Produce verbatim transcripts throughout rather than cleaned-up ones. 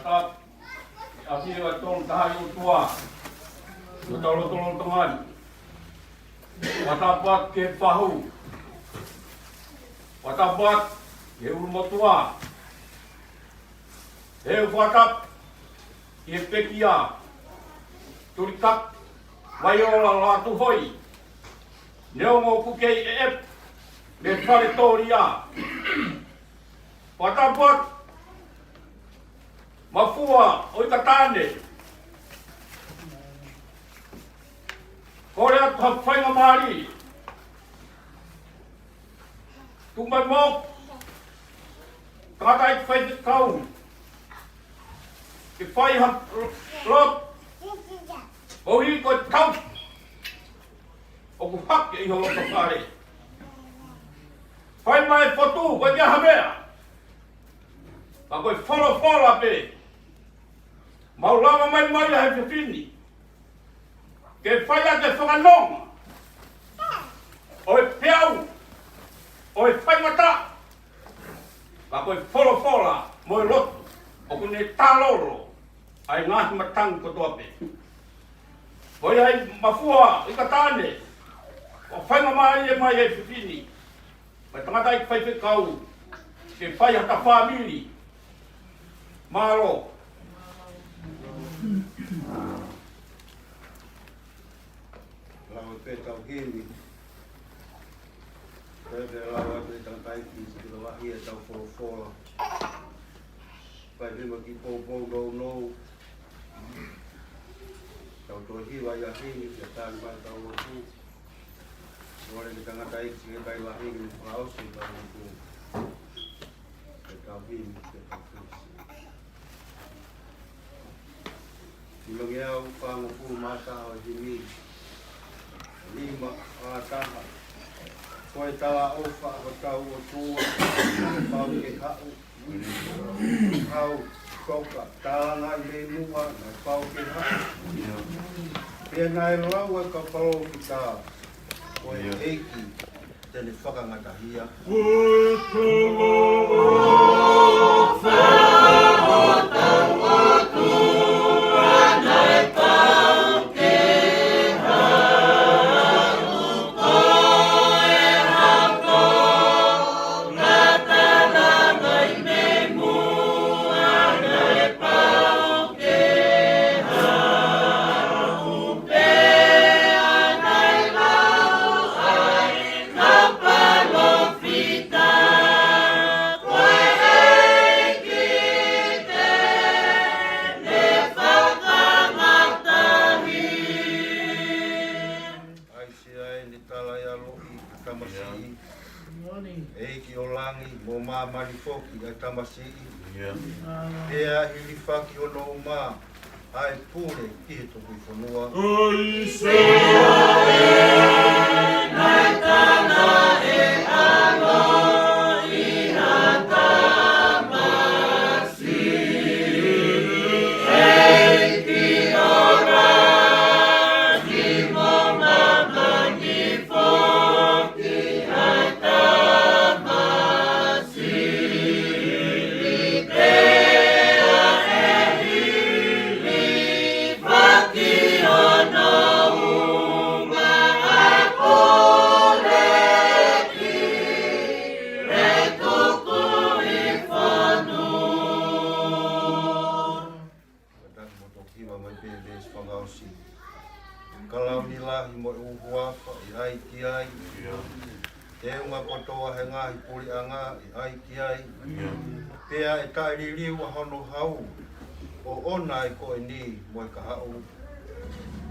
ʻAfio ʻa e Tolu Tahaʻi ʻOtua ʻi hotau lotolotonga ni. Fakatapu atu ki he fahu. Fakatapu atu ki he ʻulumotuʻa. He ʻoku fakatapu ki he pekia, Tulikaki Vaiola Lātūhoi, neongo ʻoku kei ʻeʻepu mei Fale Tōlia. Fakatapu atu Mafua ʻo ʻIkataʻane. Kole atu ha faingamālie, tuku mai mo tangataʻeiki faifekau ke fai ha lotu, koeʻuhi ko e tauhi ʻoku hake ʻi ho loto fale. Fai mai e fotu, ʻoku ʻikai ha meʻa, ka ko e folofola pē. Mau lava mai mai ʻa e fefine ke fai ʻaki e fakanonga ʻo e peau, ʻo e faingataʻa, ka ko e folofola mo e lotu ʻoku ne talolo ʻa e ngaahi matangi kotoa pē. Ko ia ai Mafua ʻIkataʻane, ʻoku faingamālie mai e fefine mo e tangataʻeiki faifekau ke fai ha fāmili. Mālō. Lau pē tau himi. Pea pea lau atu e tangataʻeiki ke lavahi e tau folofola. Fai pē ma ki poupou nounou. Tau toe hiva ia himi ke tali mai tau lotu. Kole ki he tangataʻeiki ke kai lahi ni fakaʻosi e tau lotu. Ke tau himi, ke tau himi. Nimangeau fāngofulu mā taha ʻo e himi. Nima ʻa taha. Ko e talaʻofa ʻa hotau ʻOtua, pau ke haʻu. Hau, toka, tālanga ʻi he muʻa, naʻe pau ke haʻu. Pea naʻe lau ʻe he kau palōfita, ko e ʻEiki te ne fakangatahia. ʻAi sia eni tala ia loʻi ka tamasiʻi. ʻEiki ʻo langi mo māmani foki ʻa e tamasiʻi. Pea hilifaki hono uma ʻa e pule ki he tuku ʻi fonua. ʻAi sia eni tala e alo ʻi ha tamasiʻi. Kātaki mo toki hiva mai pē veesi fakaʻosi. Ka lau ni lahi mo e ʻū huafa ʻe ʻai ki ai. Teunga kotoa he ngaahi puleʻanga ʻe ʻai ki ai. Pea ʻe taʻeliliu ʻa hono hau ʻoʻona ʻi he ko eni mo e kahaʻu.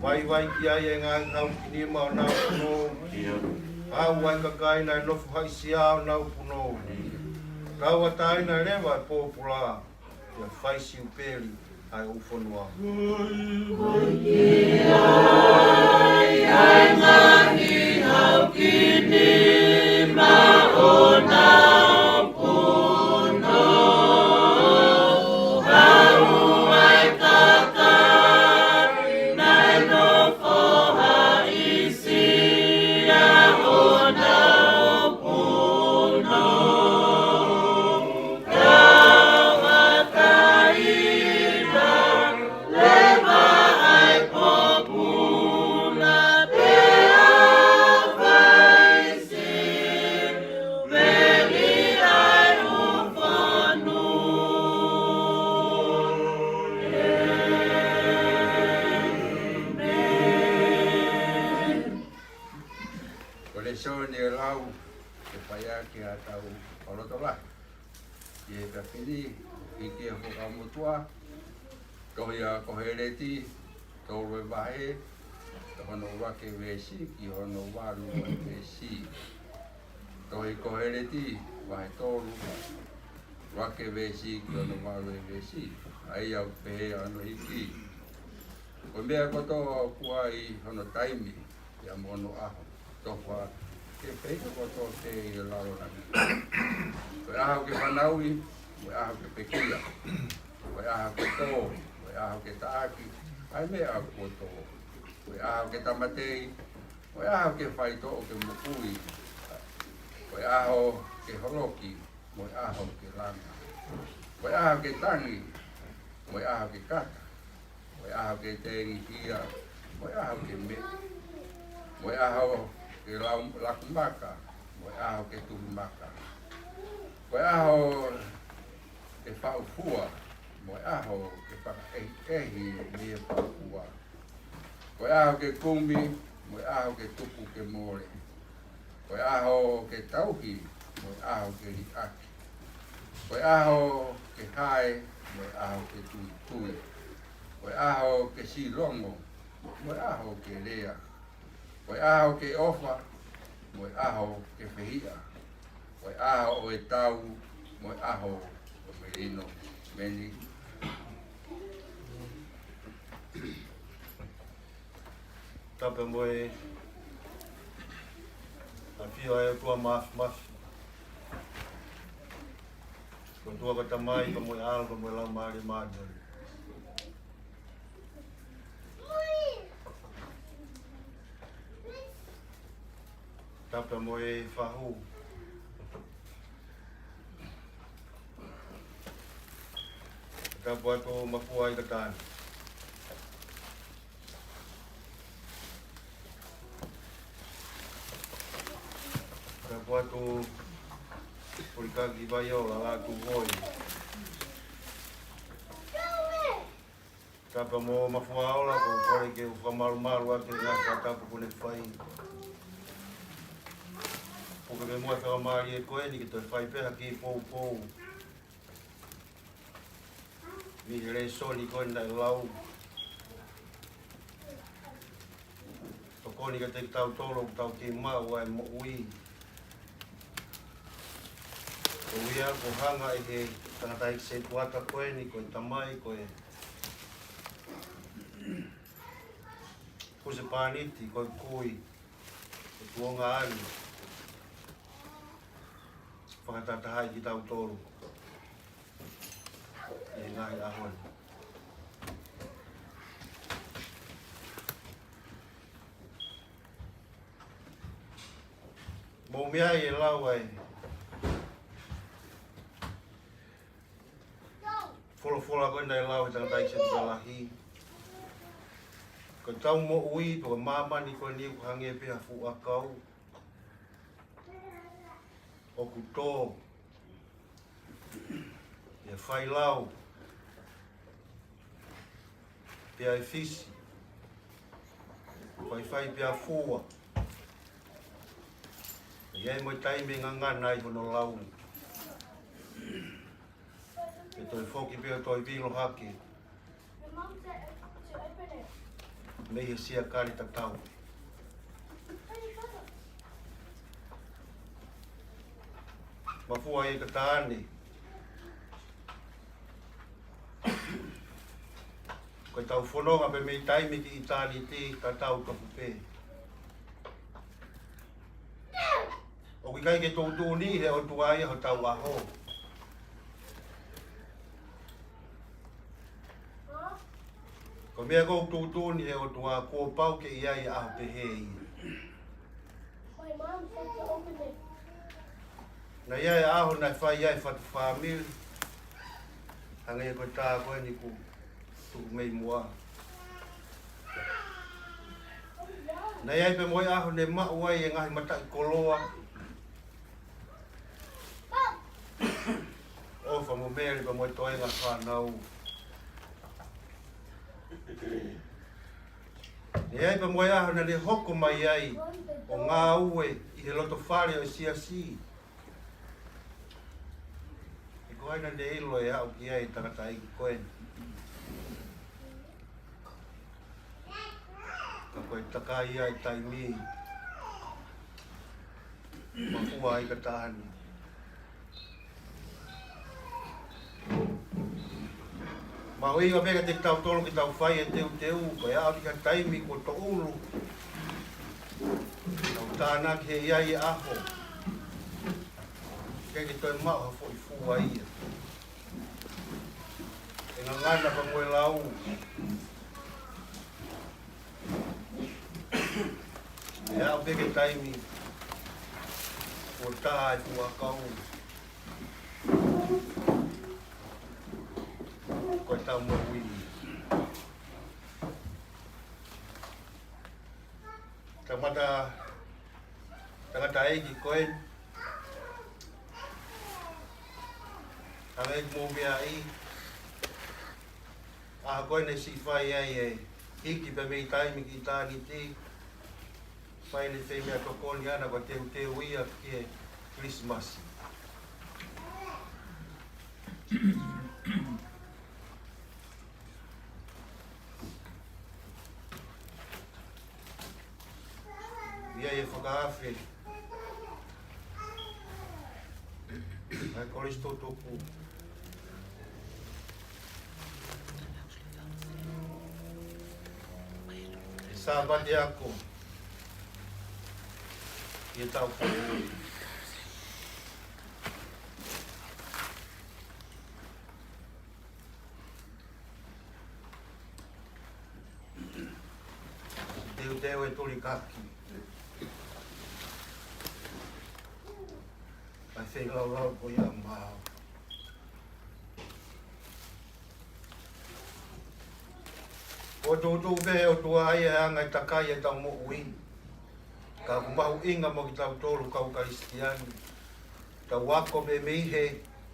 Vaivai ki ai e ngaahi hau ki nima ʻo nau punou. Hau ʻa e kakai naʻe nofo haʻisia ʻo nau punou. Tauʻatāina leva e pōpula. Pea fai siupeli ʻa e ʻū fonua. ʻi heʻetau lotolahi. ʻI he efiafi ni, ʻi he Fuakava Motuʻa, tohi ʻa Koheleti, tolu e vahe, hono ʻuluaki veesi ki hono valu e veesi. Tohi Koheleti, vahe tolu, ʻuluaki veesi ki hono valu e veesi. ʻA ia ʻoku pehē hono hiki: Ko e meʻa kotoa ʻoku ʻi ai hono taimi, pea mo hono ʻaho. Tofa ke fehiʻa kotoa pē ʻi he lalo langi. Ko e ʻaho ke fanauʻi, mo e ʻaho ke pekia. Ko e ʻaho ke tō, mo e ʻaho ke taʻaki ʻa e meʻa kuo tō. Ko e ʻaho ke tāmateʻi, mo e ʻaho ke faitoʻo ke moʻui. Ko e ʻaho ke holoki, mo e ʻaho ke langa. Ko e ʻaho ke tangi, mo e ʻaho ke kata. Ko e ʻaho ke tengihia, mo e ʻaho ke meʻa. Ko e ʻaho ke lau-, laku maka, mo e ʻaho ke tuhu maka. Ko e ʻaho ke faʻu fua, mo e ʻaho ke fakaʻehiʻehi mei he faʻu fua. Ko e ʻaho ke kumi, mo e ʻaho ke tuku ke mole. Ko e ʻaho ke tauhi, mo e ʻaho ke liʻaki. Ko e ʻaho ke hae, mo e ʻaho ke tuitui. Ko e ʻaho ke silongo, mo e ʻaho ke lea. Ko e ʻaho ke ʻofa, mo e ʻaho ke fehiʻa. Ko e ʻaho ʻo e tau, mo e ʻaho ʻo e melino. Meni. Tapu mo e ʻafio ʻa e ʻOtua Māfimafi. Ko e ʻOtua ko e Tamai, pea mo e ʻAlo, pea mo e Laumālie Māʻoniʻoni. Tapu mo e fahu. Tapu atu Mafua ʻi Katani. Tapu atu Pulikaki Vaiola, Lātū Hoi. Tapu mo Mafua Ola, ko e kole ke u fakamalumalu atu he ngaahi fakatapu kuo ne fai. Puke ke muʻa fakamālie ko eni ke toe fai pē ha kiʻi poupou mei he lēsoni ko eni naʻe lau. Tokoni kiate kitautolu ʻoku tau kei maʻu ʻa e moʻui. Ko ia kuo hanga ʻe he tangataʻeiki setuata ko eni, ko e tamai, ko e husepāniti, ko e kui, ko e tuongaʻane, fakatahatahaʻi kitautolu ʻi he ngaahi ʻaho ni. Mou meaʻi e lau ʻa e folofola ko eni naʻe lau ʻe he tangataʻeiki setuata lahi. Ko ʻetau moʻui, pe ko e māmani ko eni ʻoku hangē pē ha fuʻu ʻakau ʻoku tō, pea fai lau, pea ʻe fisi, faifai pea fua. ʻE ʻi ai mo e taimi ʻe ngangana ai hono lau, pea toe foki pea toe vilo hake mei he siakale tatau. Mafua ʻi Katani. Ko ʻetau fononga pē mei taimi ki ʻitāniti, tatau tofu pē. ʻOku ʻikai ke tuʻutuʻuni ʻe he ʻOtua ia hotau ʻaho. Ko e meʻa ʻoku tuʻutuʻuni ʻe he ʻOtua, kuo pau ke ʻi ai e ʻaho pehē ia. Naʻe ʻi ai e ʻaho naʻe fai ai e fatu fāmili, hangē ko e tā ko eni kuo tuku mei muʻa. Naʻe ʻi ai pē mo e ʻaho ne maʻu ai e ngaahi mataʻikoloa ʻo ʻOfa mo Mele pea mo e toenga fānau. Naʻe ʻi ai pē mo e ʻaho naʻa ne hoko mai ai ʻo ngāue ʻi he loto fale ʻo e siasi. Ko hai naʻa ne ʻilo ʻe aʻu ki ai e tangataʻeiki ko eni? Ka ko e takai ia e taimi mafua ai ka taha ni. Mahuʻinga pē kiate kitautolu ke tau fai e teuteu, ko e aʻu ki he taimi kuo toʻulu, tau tānaki he ʻi ai e ʻaho. ʻIkai ke toe maʻu ha foʻi fua ia. ʻE ngangana pea mo e lau. ʻE aʻu pē ki he taimi kuo tā e fuʻu ʻakau. Ko e tau moʻui. Kamata tangataʻeiki ko eni. Hanga ʻe he moʻui ʻa e ʻaho ko eni ʻe siʻi fai ai e hiki pē mei taimi ki ʻitāniti. Fai ʻene fai meʻa tokoni ʻana ko e teuteu ia ki he Kilisimasi. ʻI ai e fakaafe ʻa e Kolisi Tutupu. Sāpate ako ʻi he taʻu foʻou. Teuteu e tulikaki. ʻA e feilaulau ko ia maau. Ko e tuʻutuʻu pē ʻe he ʻOtua ia e anga e takai e tau moʻui. Ka ʻoku mahuʻinga mo kitautolu kau Kalisitiane. Tau ako pē mei he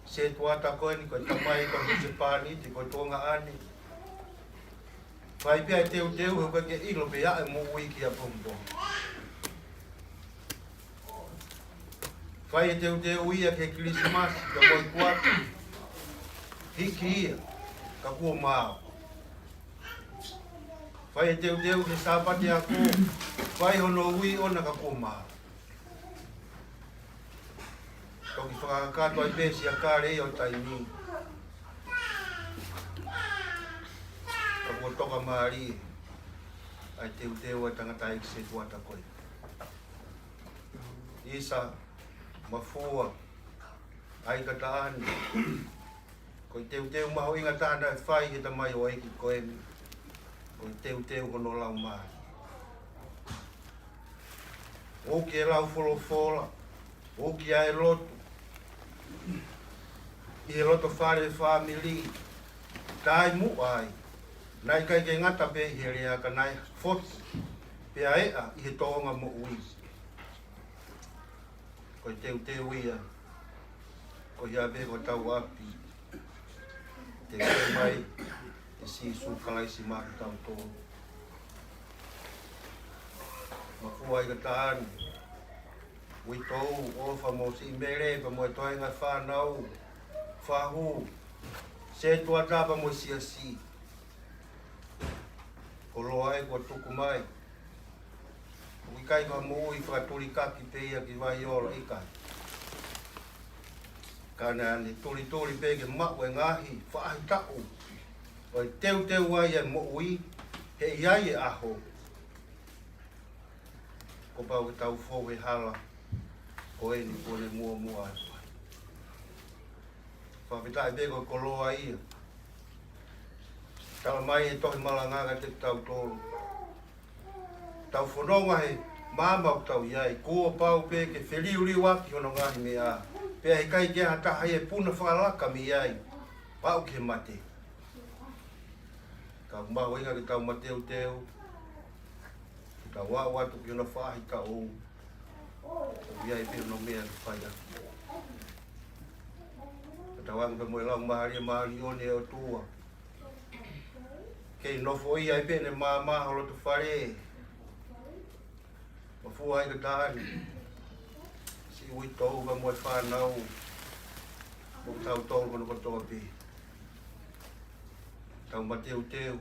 sētuata ko eni, ko e tamai ko e husepāniti, ko e tuongaʻane. Fai pē ʻa e teuteu he ʻoku ʻikai ke ʻilo pe ʻe ʻi ai e moʻui ki ʻapongipongi. Fai e teuteu ia ki he Kilisimasi, ka ko e kuata. Hiki ia, ka kuo maau. Fai e teuteu ki he Sāpate ako, fai hono ui ʻona ka kuo maau. Toki fakakakato ai pē siʻa kale ia ʻo taimi. Ka kuo toka mālie ʻa e teuteu ʻa e tangataʻeiki sētuata ko ē. ʻIsa, mafua ai ka taha ni. Ko e teuteu mahuʻinga taha naʻe fai ʻe he tamaioʻeiki ko eni. Ko e teuteu hono laumālie. ʻOku ʻi he lau folofola, ʻoku ʻi ai e lotu. ʻI he loto fale fāmili, taimi muʻa ai. Naʻe ʻikai ke ngata pē ʻi he lea ka naʻe fotu. Pea ʻi he tōʻonga moʻui. Ko e teuteu ia, ko ia pē ko e tau ʻapi. Teuteu mai ʻe Sīsū Kalaisi maʻa kitautolu. Mafua ai ka taha ni. Uitou, ʻofa mo siʻi mele, pea mo e toenga fānau, fahu, sētuata pea mo e siasi. Koloa ē kuo tuku mai. ʻOku ʻikai ko ha moʻui fakatulikaki pē ia ki vai ola ʻikai. Ka naʻa ne tulituli pē ke maʻu e ngaahi faʻahitaʻu. ʻO e teuteu ai e moʻui, he ʻi ai e ʻaho. Kuo pau ke tau fou he hala, ko eni kuo ne muʻomuʻa ai. Fakafetaʻi pē ko e koloa ia. Tala mai he tohi malanga kiate kitautolu. Tau fononga he maama ʻoku tau ʻi ai, kuo pau pē ke feliuliuaki hono ngaahi meʻa. Pea ʻe ʻikai ke ʻi ai ha taha ʻe puna fakalaka mei ai, aʻu ki he mate. Ka ʻoku mahuʻinga ke tau mateuteu, ke tau aʻu atu ki hono faʻahitaʻu, ʻoku ʻi ai pē hono meʻa ke fai ʻaki. Ka tau anga pē mo e laumālie māʻoniʻoni ʻo e ʻOtua. Kei nofoʻia ai pē ʻene maama ho loto fale. Mafua ai ka taha ni. Siʻi uitou pea mo e fānau. Ko kitautolu hono kotoa pē, tau mateuteu,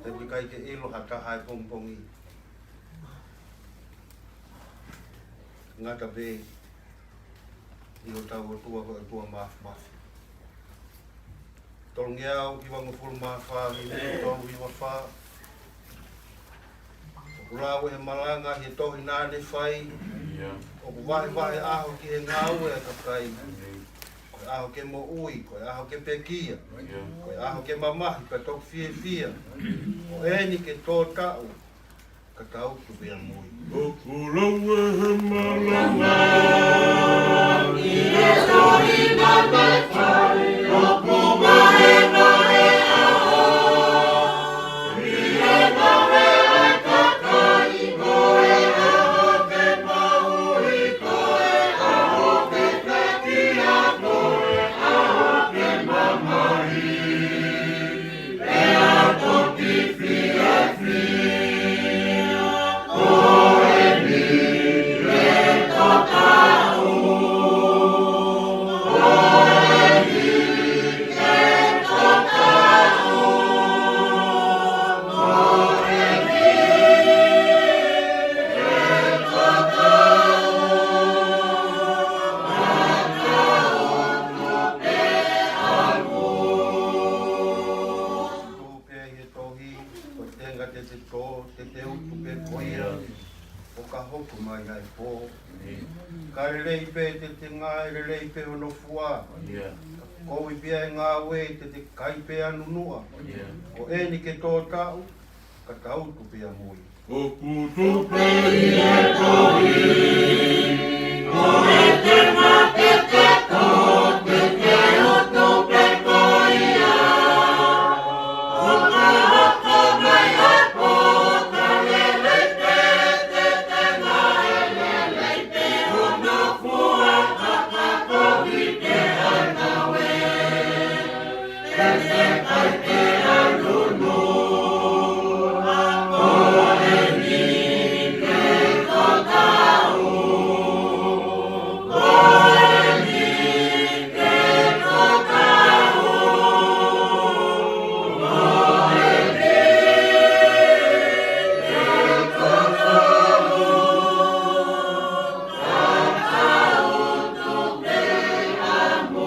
he ʻoku ʻikai ke ʻilo ha taha he pongipongi. Ngata pē ʻi hotau ʻOtua ko e ʻOtua Māfimafi. Tolungeau hivangofulu mā fā, himi tolu hiva fā. ʻOku lau ʻe he malanga he tohi naʻa ne fai. ʻIo. ʻOku vahevahe ʻaho ki he ngāue ʻa e kakai. Ko e ʻaho ke moʻui, ko e ʻaho ke pekia. ʻIo. Ko e ʻaho ke mamahi pea toki fiefia. Ko eni ke tō taʻu, ka tau tuku pē ʻa mui. ʻOku lau ʻe he malanga ʻi he tohi naʻa ne fai, ʻoku vahevahe ʻaho ki he ngāue ʻa e kakai, ko e ʻaho ke moʻui, ko e ʻaho ke pekia, ko e ʻaho ke mamahi. Tuʻu pē ʻi he tohi, ko e tenga te te tō, te te utu pē ko ia, ʻo ka hoku mai ʻa e pō. Ka lelei pē te te ngāue, lelei pē hono fua. Ka kovi pē ʻa e ngāue, te te kai pē ʻa nunuʻa. Ko eni ke tō taʻu, ka tau tuku pē ʻa mui. ʻOku tuʻu pē ʻi he tohi, ko e tenga te te tō, te te utu pē ko ia, ʻo ka hoko mai ʻa e pō. Ka lelei pē te te ngāue, lelei pē hono fua, ka ka kovi pē ʻa e ngāue, te te kai pē ʻa nunuʻa. Ko eni ke tō taʻu, ko eni ke tō taʻu, ko eni ke tō taʻu, ka tau tuku pē ʻa mui.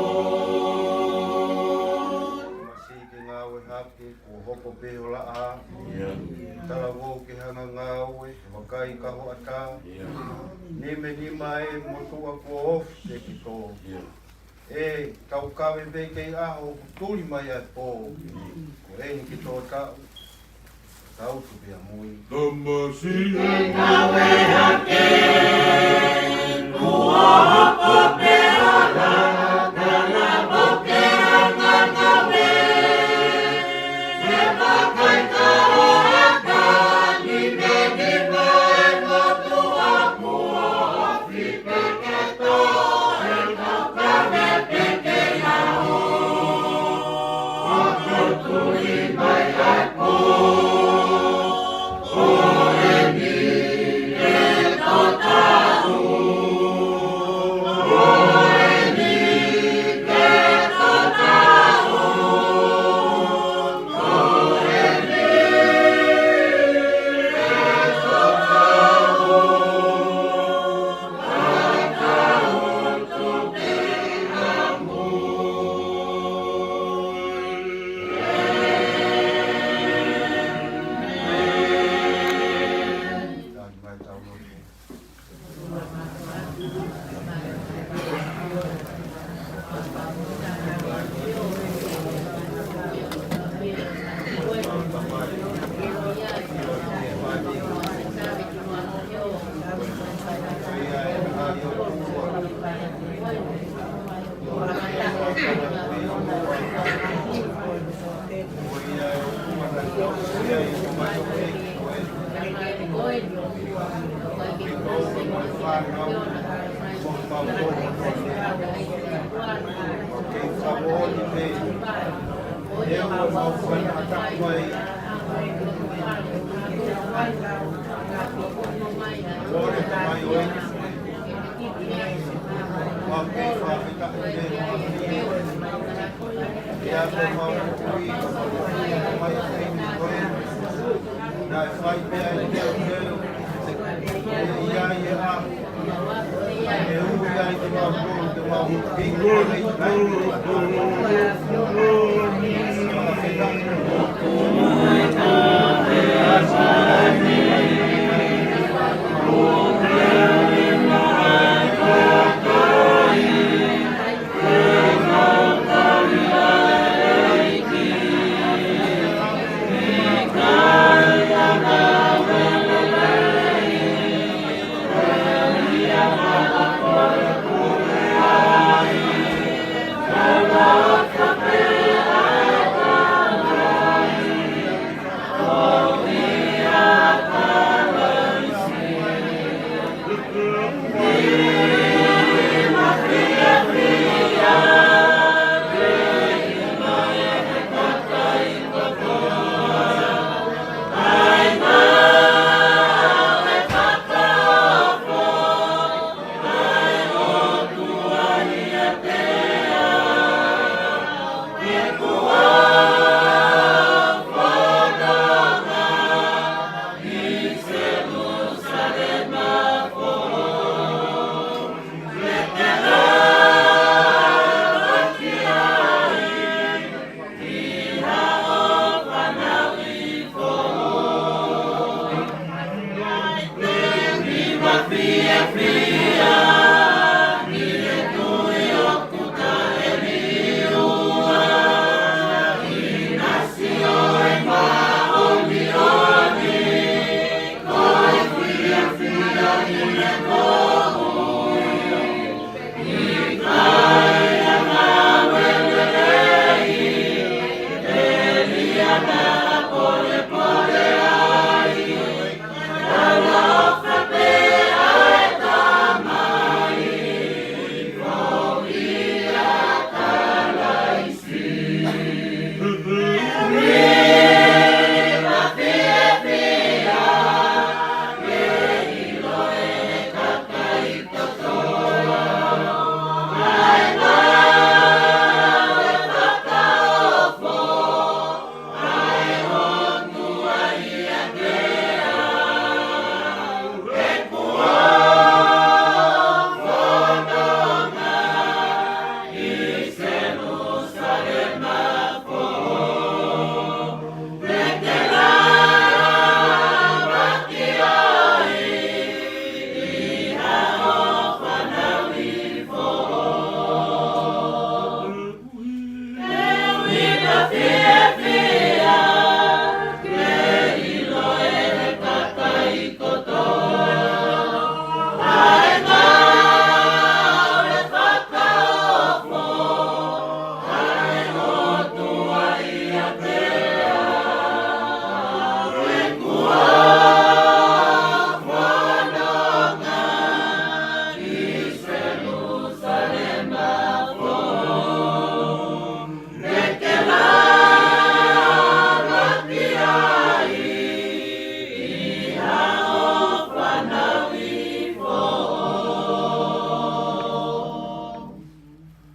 Masiʻi ke ngāue hake, kuo hoko pē ho laʻā. ʻIo. Talavou ke hanga ngāue, he vakai ka hoʻatā. ʻIo. Nima nima ē motuʻa kuo ofi ʻe ke tō. ʻIo. ʻE, taukave pē kei ʻaho ʻoku tuli mai ʻa e pō. ʻIo. Ko eni ke tō taʻu, tau tuku pē ʻa mui. Tamasiʻi ke ngāue hake, kuo hoko pē ho laʻā, talavou ke hanga ngāue, he vakai ka hoʻatā. Nima nima ē motuʻa kuo ofi ʻe ke tō, ʻe taukave pē kei ʻaho ʻoku tuli mai ʻa e pō. Ko eni ke tō taʻu, ko eni ke tō taʻu, ko eni ke tō taʻu, ka tau tuku pē ʻa mui.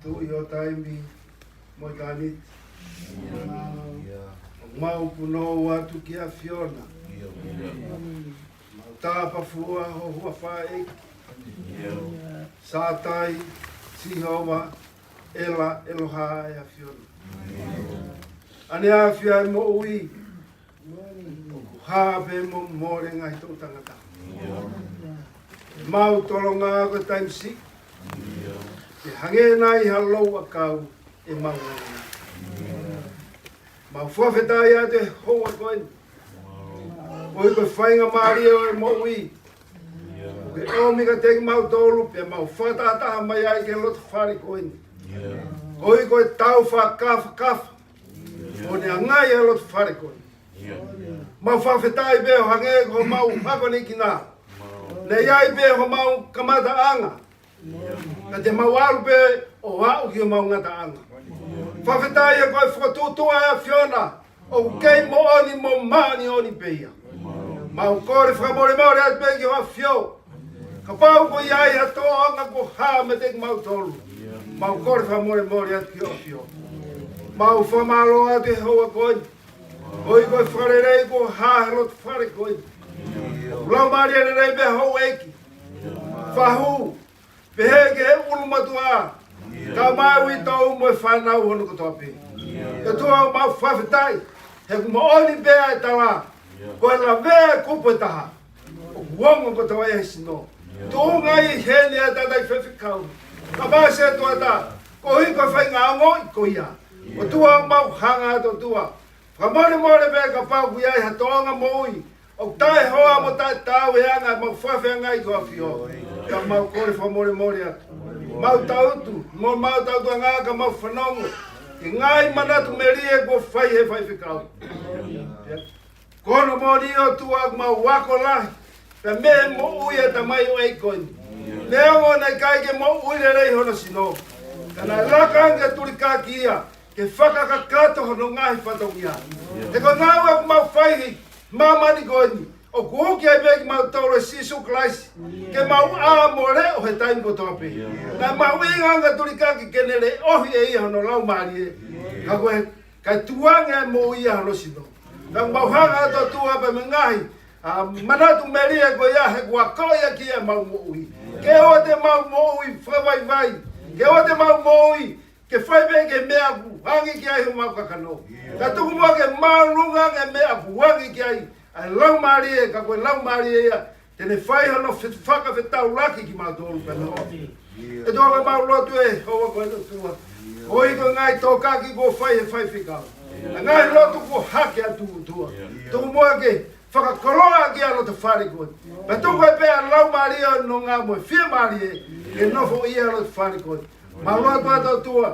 Tuʻi ʻo taimi mo e kāniti. ʻOku mau punou atu ki he ʻAfiona. Mau tāpafua ho huafa ʻEiki. Sātai, Sihova, ʻEla, ʻEloha ʻa e ʻAfiona. ʻAneafi ʻa e moʻui, ʻoku hā pē mo mole ngaahi toʻu tangata. Mau tolonga ko e taimi siʻi. Ke hangē nai ha lou ʻakau ʻemau ngāue. Mau fakafetaʻi atu he houa ko eni. Koeʻuhi ko e faingamālie ʻo e moʻui. ʻOku ke ʻomi kiate kimautolu pea mau fakatahataha mai ai ki he loto fale ko eni. Koeʻuhi ko e tau fakakafakafa ʻo ne ʻangai ʻa e loto fale ko eni. Mau fakafetaʻi pē ʻo hangē ko homau hako ni ki nā. Naʻe ʻi ai pē homau kamataʻanga. Ka te mau ʻalu pē ʻo aʻu ki homau ngataʻanga. Fakafetaʻi he ko e fokotuʻutuʻu ʻa e ʻAfiona ʻoku kei moʻoni mo māʻoniʻoni pē ia. Mau kole fakamolemole atu pē ki ho ʻAfio. Kapau ko ia ai ha tōʻonga kuo hā meiate kimautolu, mau kole fakamolemole atu ki ho ʻAfio. Mau fakamālō atu he houa ko eni. ʻOi ko e fakalelei kuo hā he loto fale ko eni. Laumālie lelei pē houʻeiki. Fahu, pehē ki he ʻulumotuʻa, kae ʻumaʻā e uitou mo e fānau hono kotoa pē. ʻE ʻOtua, mau fakafetaʻi he ʻoku moʻoni pē ʻa e tala, ko e lavea e kupu ʻe taha, ʻoku ongo kotoa ia he sino. Tuʻunga ʻi heni ʻa e tangataʻi faifekau, ka pasi e tuʻa tā, koeʻuhi ko e faʻahinga ongoʻi ko ia. ʻOtua, mau hanga atu, ʻOtua, fakamolemole pē kapau ʻoku ʻi ai ha tōʻonga moʻui ʻoku taʻehoa mo taʻetaau he anga ʻemau fakafeangai ki ho ʻAfio, ka mau kole fakamolemole atu. Mau tangutu, mo mau tangutuʻanga ka mau fanongo ki he ngaahi manatu melie kuo fai he faifekau. Ko hono moʻoni, ʻOtua, ʻoku mau ako lahi pē mei he moʻui ʻa e tamaioʻeiki ko eni. Neongo naʻe ʻikai ke moʻui lelei hono sino, ka naʻe laka ange ʻo tulikaki ia ke fakakakato hono ngaahi fatongia. He ko e ngāue ʻoku mau fai he māmani ko eni, ʻoku uki ai pē kimautolu ʻe Sīsū Kalaisi ke mau ʻā mo leʻo he taimi kotoa pē. Naʻe mahuʻinga ange ʻo tulikaki ke ne leʻohi ʻe ia hono laumālie, ka ko e, kae tukuange e moʻui ʻa hono sino. Ka mau hanga atu, ʻOtua, pē mei he ngaahi, ʻa, manatu melie ko ia he kuo akoʻi ʻaki ia ʻemau moʻui. Ke ʻoua te mau moʻui fakavaivai. Ke ʻoua te mau moʻui ke fai pē ki he meʻa ʻoku angi ki ai homau kakano. Ka tuku muʻa ke māʻolunga ange e meʻa ʻoku angi ki ai ʻa e laumālie, ka ko e laumālie ia te ne fai hono fe-, fakafetaulaki kimautolu pē mo ho ʻAfio. ʻE ʻOtua, mau lotu he houa ko eni, ʻOtua, koeʻuhi ko e ngaahi tokanga kuo fai he faifekau, ʻa e ngaahi lotu kuo hake atu, ʻOtua, tuku muʻa ke fakakoloa ʻaki ʻa e loto fale ko eni. Pea tuku ai pē ʻa e laumālie ʻo e nonga mo e fiemālie ke nofoʻia ʻa e loto fale ko eni. Mau lotu atu, ʻOtua,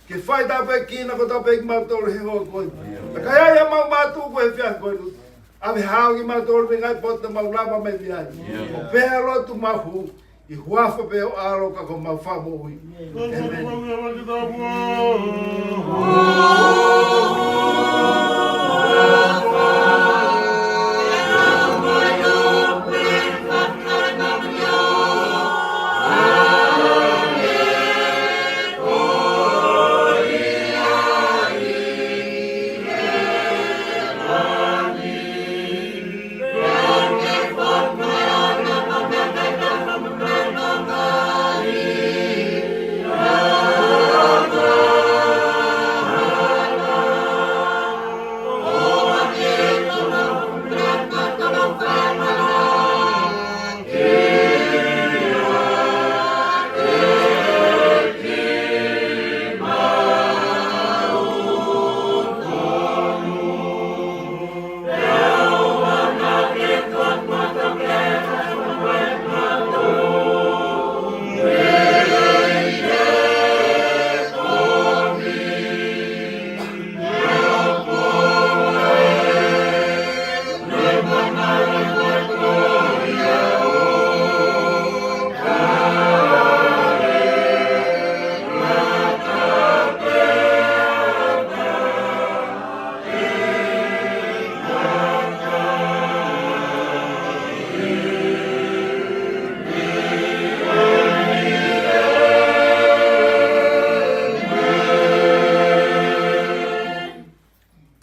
ke fai tāpuekina kotoa pē kimautolu he houa ko eni. Pea ka ʻi ai haʻamau mātuku he efiafi ko eni, ʻave hao kimautolu mei he ngaahi potu te mau lava mai mei ai. ʻO pehē ʻa e lotu mau hū ʻi he huafa pē ho ʻAlo ka ko homau Fakamoʻui. ʻĒmeni.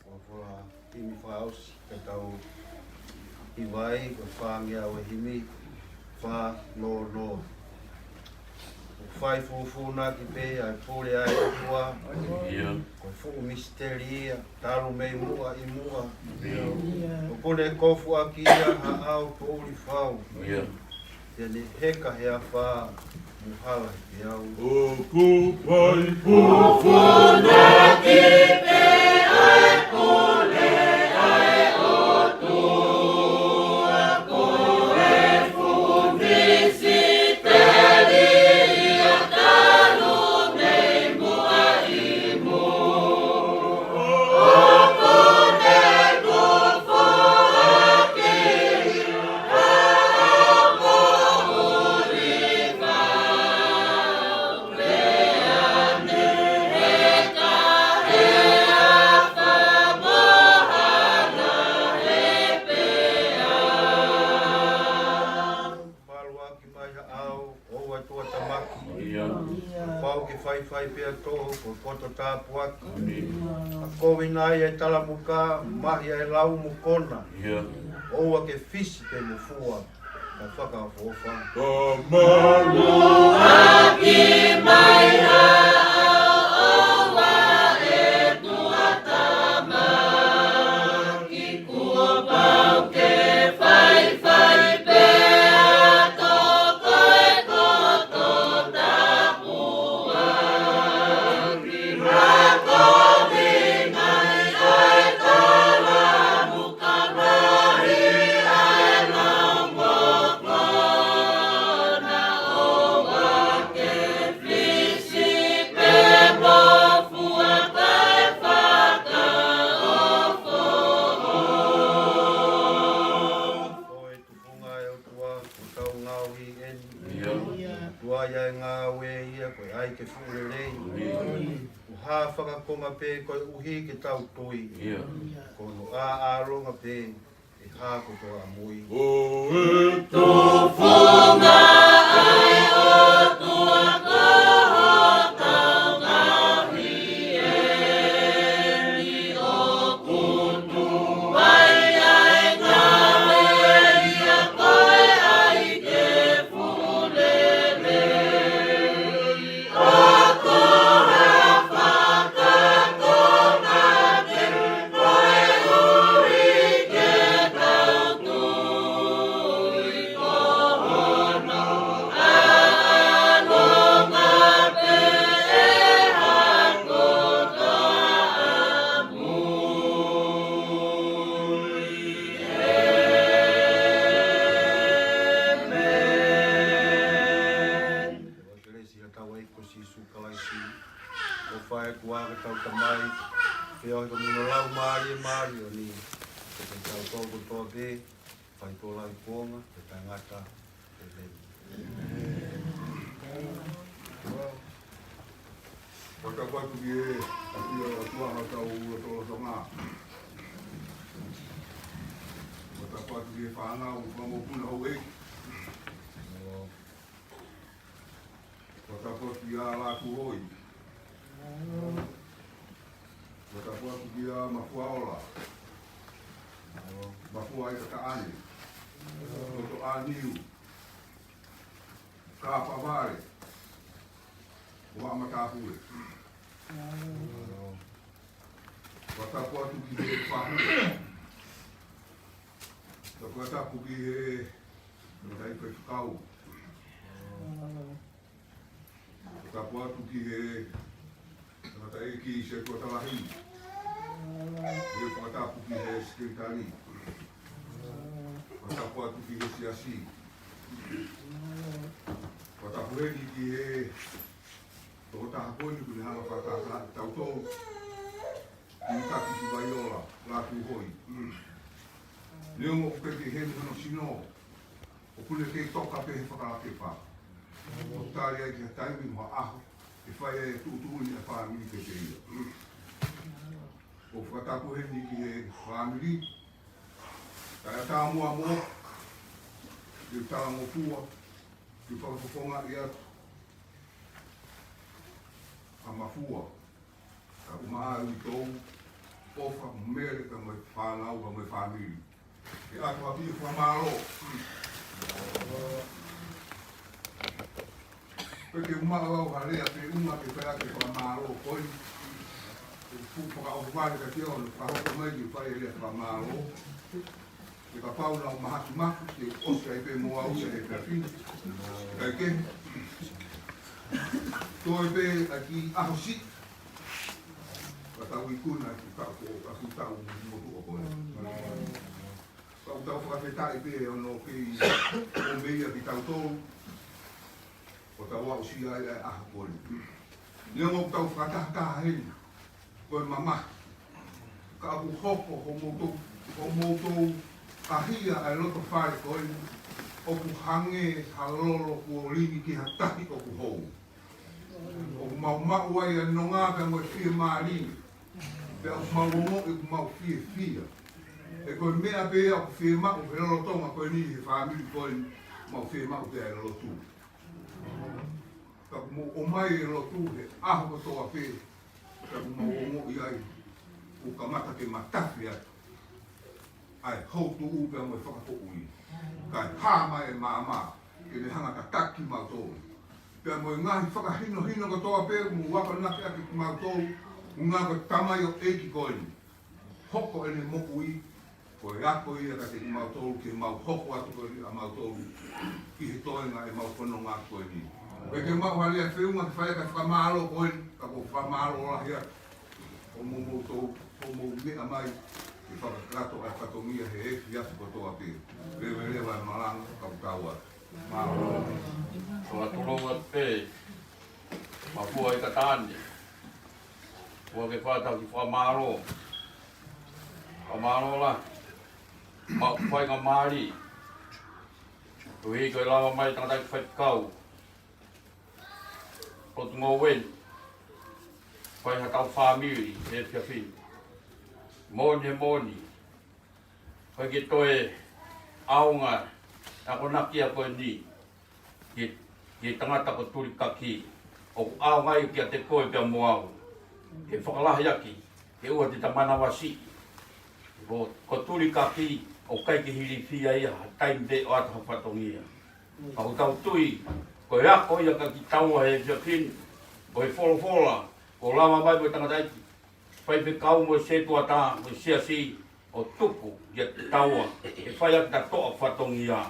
ʻOfa, himi fakaʻosi, ka tau hiva ai, ko e fāngeau e himi, fā noa noa. ʻOku fai fufūnaki pē ʻa e pule ʻa e ʻOtua. Ko e fuʻu misiteli ia, talu mei muʻa ʻi muʻa. ʻOku ne kofuʻaki ia ha ʻao poʻuli fau. Pea ne heka he afā mo hala he peau. ʻOku fai fufūnaki pē ʻa e pule ʻa e ʻOtua. Loto tāpuaki. ʻĒmeni. ʻA kovi nai ʻa e talamuka, mahi ʻa e lau mo kona. ʻIo. ʻOua ke fisi pe mo fua, ka fakaʻofoʻofa. Ka malu. Muʻaki mai ʻa ʻOua e tuʻatamaki, kuo pau ke faifai pea toko e koto tapuaki. ʻA kovi nai ʻa e talamuka, mahi ʻa e lau mo kona, ʻoua ke fisi pe mo fua, ka fakaʻofoʻofa. Ko e tufunga ʻo e ʻOtua, ko hotau ngaohi eni. ʻIo. Tuai ʻa e ngāue ia, ko e ʻai ke fuʻu lelei. ʻIo. Kuo hā fakakonga pē koeʻuhi ke tau tui. ʻIo. Ko hono ʻāʻālonga pē ʻe hā kotoa ʻamui. Ko e tufunga ʻa e ʻOtua ko hotau ngaohi eni, ʻoku tuai ʻa e ngāue ia, ko e ʻai ke fuʻu lelei. ʻOku hā fakakonga pē koeʻuhi ke tau tui, ko hono ʻāʻālonga pē ʻe hā kotoa ʻamui. ʻĒmeni. Kelesi ʻa hotau ʻEiki ko Sīsū Kalaisi, ʻofa ʻa e ʻOtua ko hotau Tamai, feohi pea mo hono Laumālie Māʻoniʻoni, ke ʻiate kitautolu kotoa pē, fai pē ʻo lau ʻi he kuonga pea taʻengata. ʻĒmeni. Fakatapu atu ki he ʻafio ʻa e ʻOtua ʻi hotau lotolotonga. Fakatapu atu ki he fānau, fanga mokopuna, houʻeiki. Fakatapu atu kia Lātūhoi. Fakatapu atu kia Mafuaola. Mafua ʻi Kataʻane. Toto ʻAniu. Kāpavale. ʻO Haʻa Matāpule. Fakatapu atu ki he fahu. Fakatapu ki he tangataʻeiki faifekau. Fakatapu atu ki he tangataʻeiki setuata lahi. Fakatapu ki he sekelitali. Fakatapu atu ki he siasi. Fakatapu heni ki he tokotaha ko eni kuo ne hanga ʻo fakataha kitautolu. Ki he taki Tuvaiola, Lātūhoi. Neongo ʻoku ʻikai ke ʻi heni hono sino, ʻoku ne kei toka pē he fakalakepa. ʻO tali ai ki ha taimi mo ha ʻaho ʻe fai ai e tuʻutuʻuni ʻa e fāmili pē ia. ʻOku fakatapu heni ki he fāmili, kae ʻatā muʻa mo e talangofua, ke fakafofongaʻi atu ʻa Mafua, ka ʻumaʻā ʻa e uitou, ʻofa mo Mele, ka mo e fānau, ka mo e fāmili. Ke ʻatu ʻa e fakamālō. Pea ke ʻumaʻā ʻa e lea pē ʻuma ke fai ʻaki e fakamālō ko eni. Ke fuʻu fakaʻohovale ka ke ono, fakahoko mai ke fai e lea fakamālō. Ke kapau naʻa ku mahaki mafu, ke ʻosi ai pē mo au ia he efiafi ni. Kae kehe, toe pē ʻa e kiʻi ʻaho siʻi, ka tau ikuna ʻa e kiʻi taʻu ko, ʻa e kiʻi taʻu motuʻa ko ē. Ka ʻoku tau fakafetaʻi pē hono kei ʻomai ia kiate kitautolu, ʻo tau aʻusia ai ʻa e ʻaho ko eni. Neongo ʻoku tau fakatahataha heni ko e mamahi, ka ʻoku hoko hoʻomou, hoʻomou ʻaʻahi ʻa e loto fale ko eni, ʻoku hangē ha lolo kuo lingi ki ha tahi ʻoku hou. ʻOku mau maʻu ai ʻa e nonga pea mo e fiemālie. Pea ʻoku mau ongoʻi ʻoku mau fiefia. He ko e meʻa pē ia ʻoku fiemaʻu he lolotonga ko eni he fāmili ko eni, mau fiemaʻu pē ʻa e lotu. Ka ʻoku mou ʻomai e lotu he ʻaho kotoa pē, ʻoku kamata ke matafi atu ʻa e houtuʻu pea mo e fakafoʻui. Kae hā mai e maama ke ne hanga ʻo tataki kimautolu. Pea mo e ngaahi fakahinohino kotoa pē ʻoku mou akonaki ʻaki kimautolu, ʻuhinga ko e tamaioʻeiki ko eni. Hoko ʻene moʻui ko e ako ia kiate kimautolu ke mau hoko atu ko eni ʻa mautolu ki he toenga ʻemau fononga ko eni. Pea ke mau hali ʻa e feʻunga ke fai ʻaki e fakamālō ko eni, ka ʻoku ou fakamālō lahi atu ʻo mo moutolu, ʻo mou meʻa mai ke fakakakato ʻa e fatongia he efiafi kotoa pē. Leveleva e malanga, ka u tau atu. Mālō. Ko e tulou atu pē, Mafua ʻi Kataane. Fua ke fata ki fakamālō. Fakamālō lahi. Maʻu faingamālie. Koeʻuhi ko e lava mai tangataʻeiki faifekau. Potungāue. Fai haʻatau fāmili he efiafi ni. Moʻoni he moʻoni. Fai ke toe ʻaonga e akonaki ko eni ki he, ki he tangata ko Tulikaki. ʻOku ʻaonga ia kiate koe pea mo au. Ke fakalahi ʻaki, ke ʻoua te ta manavasiʻi. Ko, ko Tulikaki, ʻoku ʻikai ke hilifia ia ha taimi pē ʻo ʻoatu ha fatongia. Ka ʻoku tau tui, ko e ako ia kiate kitaua he efiafi ni, ko e folofola, kuo lava mai mo e tangataʻeiki faifekau mo e sētuata mo e siasi ʻo tuku kiate kitaua, ke fai ʻaki ʻeta toʻa fatongia.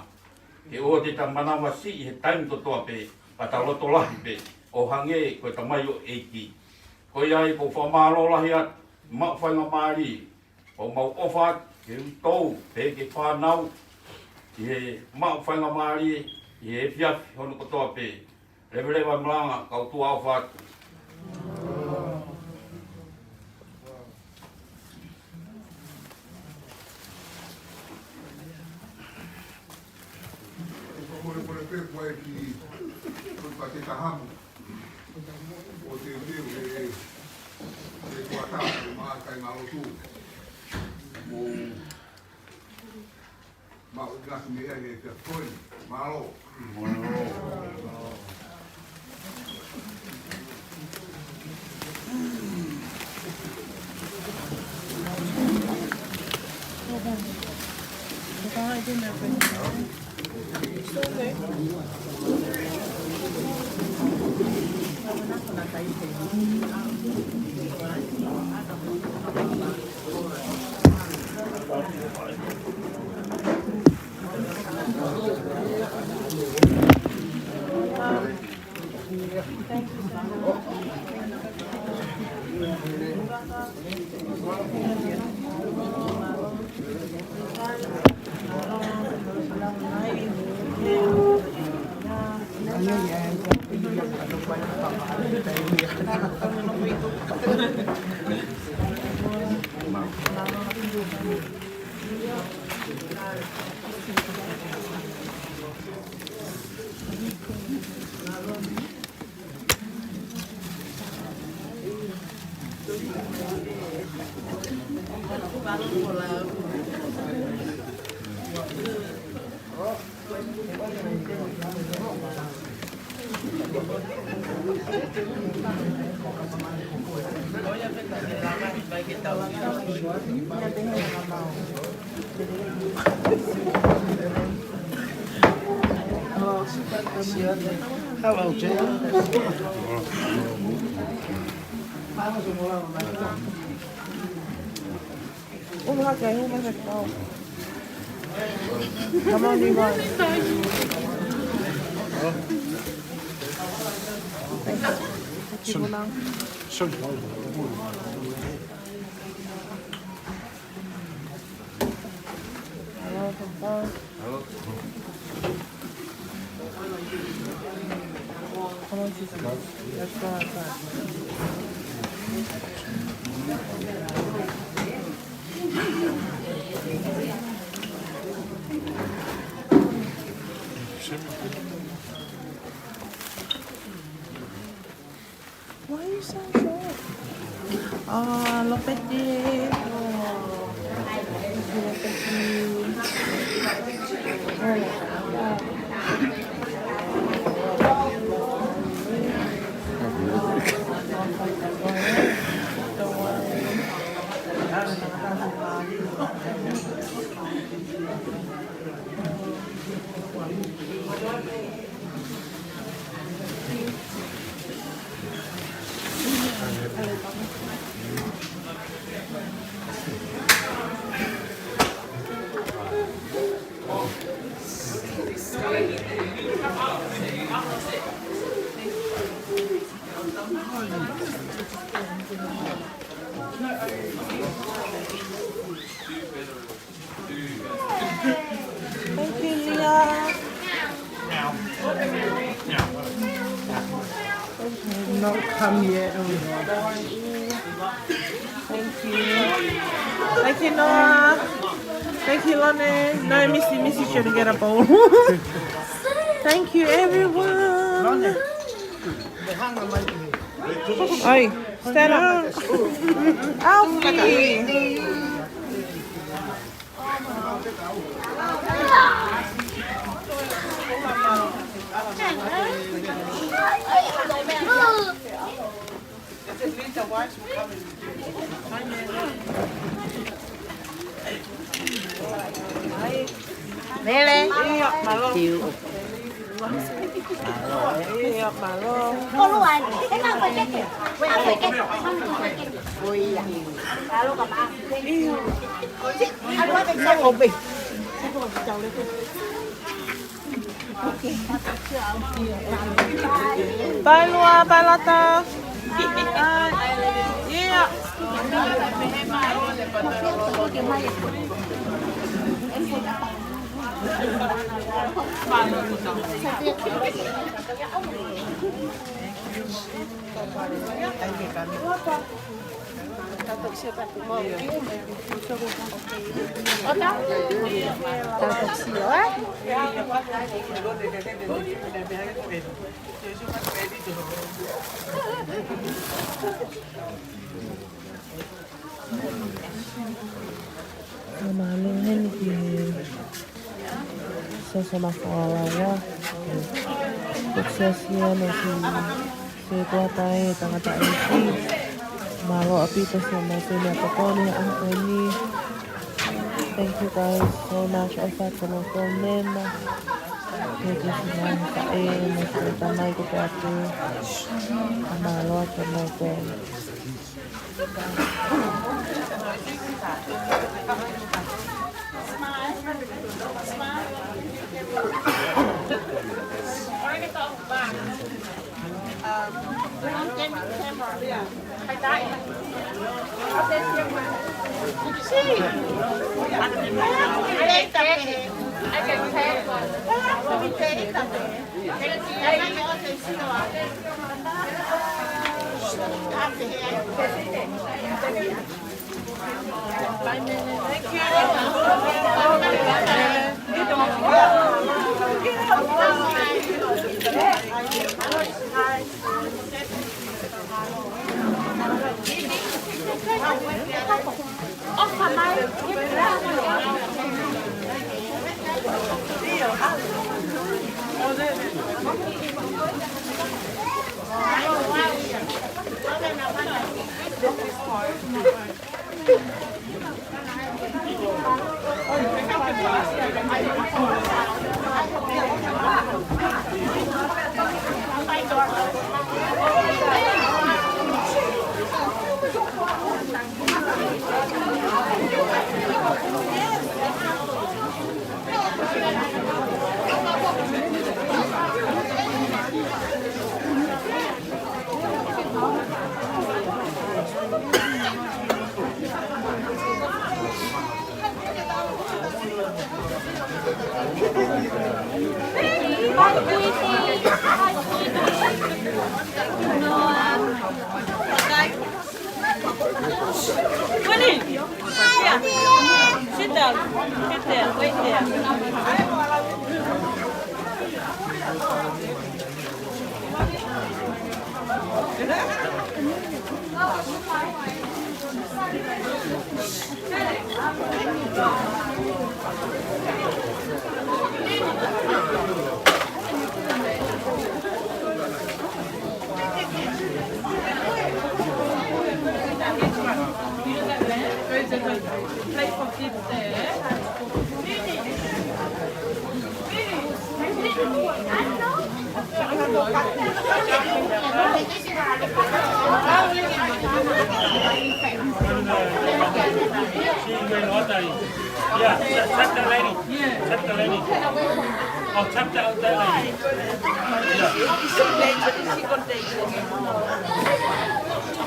Ke ʻoua te ta manavasiʻi he taimi kotoa pē, ka ta loto lahi pē, ʻo hangē ko e tamaioʻeiki. Ko ia ai ʻoku ou fakamālō lahi atu, maʻu faingamālie, ʻo mau ʻofa atu ke u tou, pehē ki he fānau, ʻi he maʻu faingamālie, ʻi he efiafi hono kotoa pē. Leveleva e malanga, ka u tuʻa ʻofa atu. Ko e molemole pē kuo ʻai ki, ko e pate tahamu. ʻO te te e, e, e kuata, e mā kai ngā lotu. Mo, ma uka ki me ai e te koi. Mālō. Mālō. Hello, Jay. Come on, Yvonne. Thanks. Hello, hello. Hello. Come on, sister. Let's go outside. Why are you so short? Ah, look at this. Oh. Look at you. Oh. Don't worry. Thank you, Leah. Not come yet. Thank you. Thank you, Noah. Thank you, Lonnie. No, Missy, Missy shouldn't get a bowl. Thank you, everyone. Oi, stand up. Alfie. Mele. Tiu. Pailua, Pailata. Ia. Mālō heni ki he Siasi Mafoa Ua. Ko e siasi ʻeni ʻo e Setuata ʻa e Tangataʻeiki. Mālō ʻaupito siʻomou tokoni he ʻaho ko eni. Thank you guys so much. ʻOfa atu ki hoʻomou mema. Thank you so much. Ka e mo e tamai ko te atu. Mālō atu mo te Winnie, here. Sit down. Sit there. Wait there. Yeah, tap, tap that lady. Tap the lady. Oh, tap that, that lady. Yeah.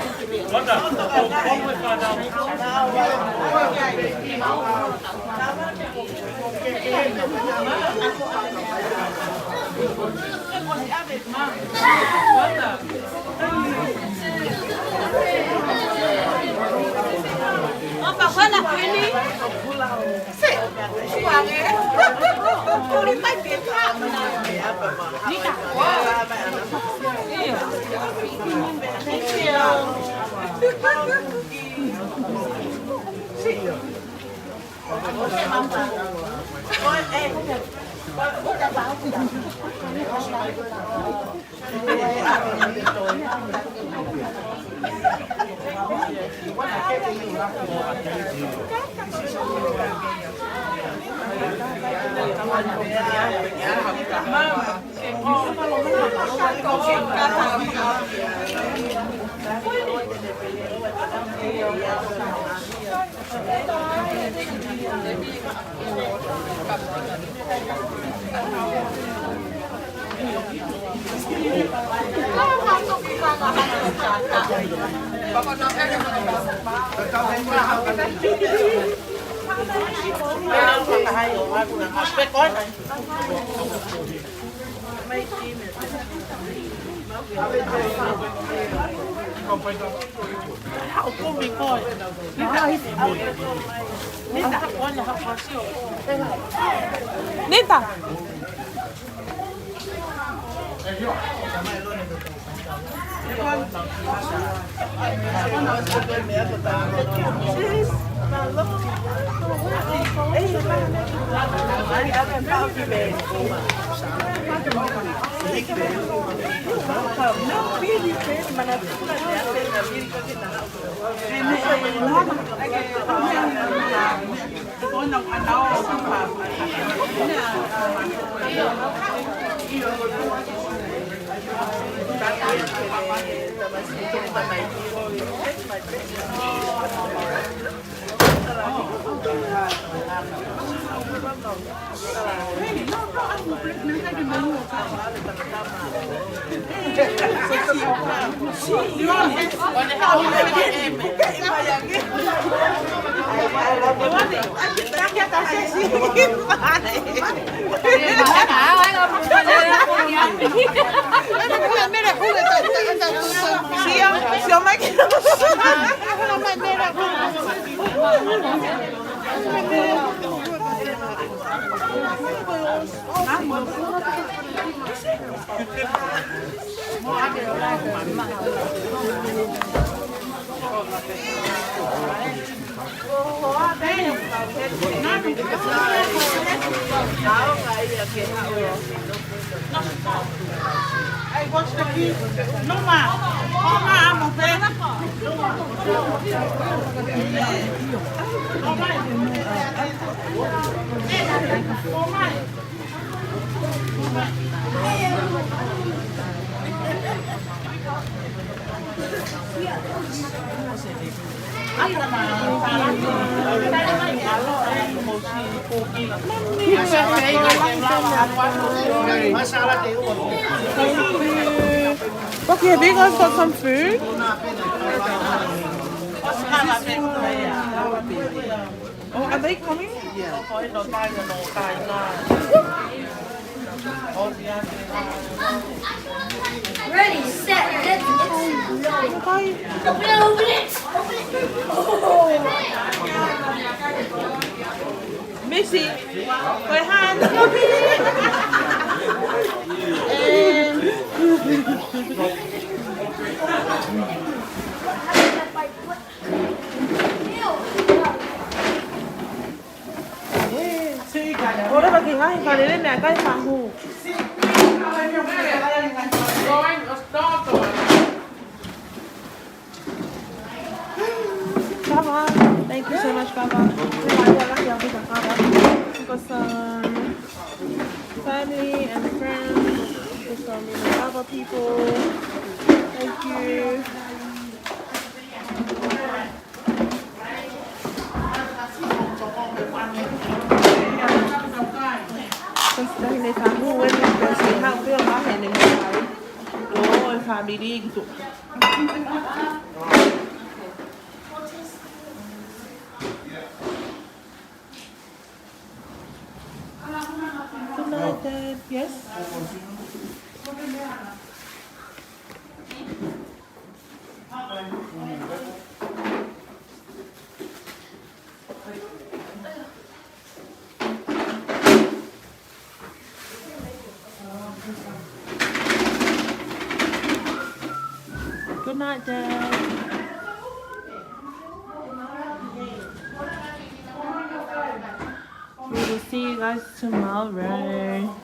Nita. Okay, have you guys got some food? Oh, are they coming? Ready, set, let's go. Open it, open it, open it. Missy, put your hand. And ʻOleva ki he ngaahi fale lele meʻakai fahu. Kava, thank you so much, Kava. We've got some family and friends, we've got some Kava people. Thank you. Kasi tahi ne fahu e ni kasi hau pē ʻo mahe ne mo ai. ʻO e fāmili ki tuʻa. Good night, Dad. Yes? Good night, Dad. We will see you guys tomorrow.